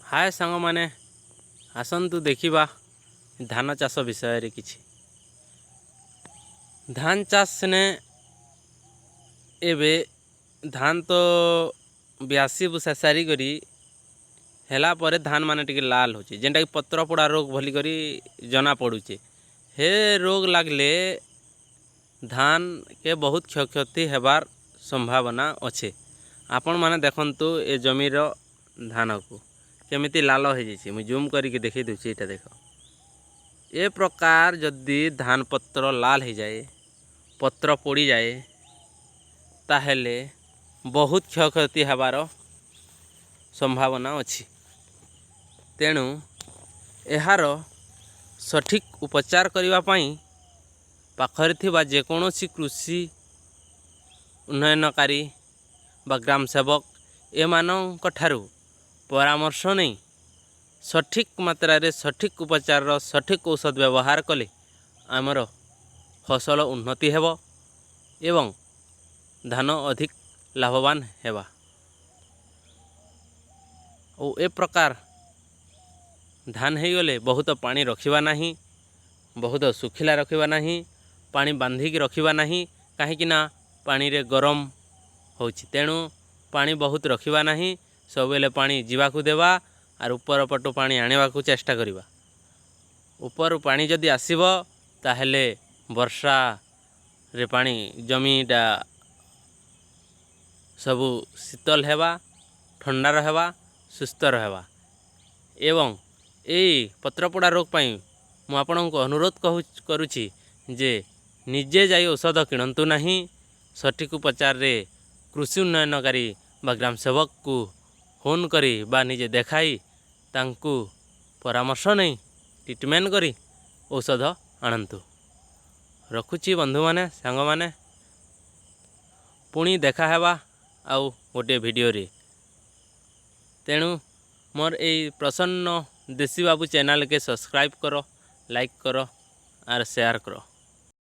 ହାଏ ସାଙ୍ଗମାନେ, ଆସନ୍ତୁ ଦେଖିବା ଧାନ ଚାଷ ବିଷୟରେ କିଛି। ଧାନ ଚାଷନେ ଏବେ ଧାନ ତ ବିଆସି ବୁସା ସାରିକରି ହେଲା ପରେ ଧାନ ମାନେ ଟିକେ ଲାଲ ହଉଛେ, ଯେନ୍ଟାକି ପତ୍ର ପୋଡ଼ା ରୋଗ ବୋଲି କରି ଜଣା ପଡ଼ୁଛେ। ହେ ରୋଗ ଲାଗଲେ ଧାନକେ ବହୁତ କ୍ଷୟକ୍ଷତି ହେବାର୍ ସମ୍ଭାବନା ଅଛେ। ଆପଣମାନେ ଦେଖନ୍ତୁ, ଏ ଜମିର ଧାନକୁ କେମିତି ଲାଲ ହେଇଯାଇଛି। ମୁଇଁ ଜୁମ୍ କରିକି ଦେଖେଇ ଦେଉଛି। ଏଇଟା ଦେଖ। ଏ ପ୍ରକାର ଯଦି ଧାନ ପତ୍ର ଲାଲ ହେଇଯାଏ, ପତ୍ର ପୋଡ଼ିଯାଏ, ତାହେଲେ ବହୁତ କ୍ଷୟକ୍ଷତି ହେବାର ସମ୍ଭାବନା ଅଛି। ତେଣୁ ଏହାର ସଠିକ୍ ଉପଚାର କରିବା ପାଇଁ ପାଖରେ ଥିବା ଯେକୌଣସି କୃଷି ଉନ୍ନୟନକାରୀ ବା ଗ୍ରାମ ସେବକ ଏମାନଙ୍କ ଠାରୁ ପରାମର୍ଶ ନେଇ ସଠିକ୍ ମାତ୍ରାରେ ସଠିକ୍ ଉପଚାରର ସଠିକ୍ ଔଷଧ ବ୍ୟବହାର କଲେ ଆମର ଫସଲ ଉନ୍ନତି ହେବ ଏବଂ ଧାନ ଅଧିକ ଲାଭବାନ ହେବା। ଓ ଏ ପ୍ରକାର ଧାନ ହେଇଗଲେ ବହୁତ ପାଣି ରଖିବା ନାହିଁ, ବହୁତ ଶୁଖିଲା ରଖିବା ନାହିଁ, ପାଣି ବାନ୍ଧିକି ରଖିବା ନାହିଁ, କାହିଁକି ନା ପାଣିରେ ଗରମ ହେଉଛି। ତେଣୁ ପାଣି ବହୁତ ରଖିବା ନାହିଁ, ସବୁବେଳେ ପାଣି ଯିବାକୁ ଦେବା ଆର୍ ଉପର ପଟୁ ପାଣି ଆଣିବାକୁ ଚେଷ୍ଟା କରିବା। ଉପରୁ ପାଣି ଯଦି ଆସିବ, ତାହେଲେ ବର୍ଷାରେ ପାଣି ଜମିଟା ସବୁ ଶୀତଲ ହେବା, ଥଣ୍ଡା ରହିବା, ସୁସ୍ଥ ରହିବା। ଏବଂ ଏଇ ପତ୍ରପୋଡ଼ା ରୋଗ ପାଇଁ ମୁଁ ଆପଣଙ୍କୁ ଅନୁରୋଧ କରୁଛି ଯେ ନିଜେ ଯାଇ ଔଷଧ କିଣନ୍ତୁ ନାହିଁ। ସଠିକ୍ ଉପଚାରରେ କୃଷି ଉନ୍ନୟନକାରୀ ବା ଗ୍ରାମ ସେବକକୁ ଫୋନ୍ କରି ବା ନିଜେ ଦେଖାଇ, ତାଙ୍କୁ ପରାମର୍ଶ ନେଇ, ଟ୍ରିଟମେଣ୍ଟ କରି ଔଷଧ ଆଣନ୍ତୁ। ରଖୁଛି ବନ୍ଧୁମାନେ, ସାଙ୍ଗମାନେ। ପୁଣି ଦେଖା ହେବା ଆଉ ଗୋଟିଏ ଭିଡ଼ିଓରେ। ତେଣୁ ମୋର ଏଇ ପ୍ରସନ୍ନ ଦେଶୀ ବାବୁ ଚ୍ୟାନେଲ୍କେ ସବସ୍କ୍ରାଇବ୍ କର, ଲାଇକ୍ କର ଆର୍ ସେୟାର କର।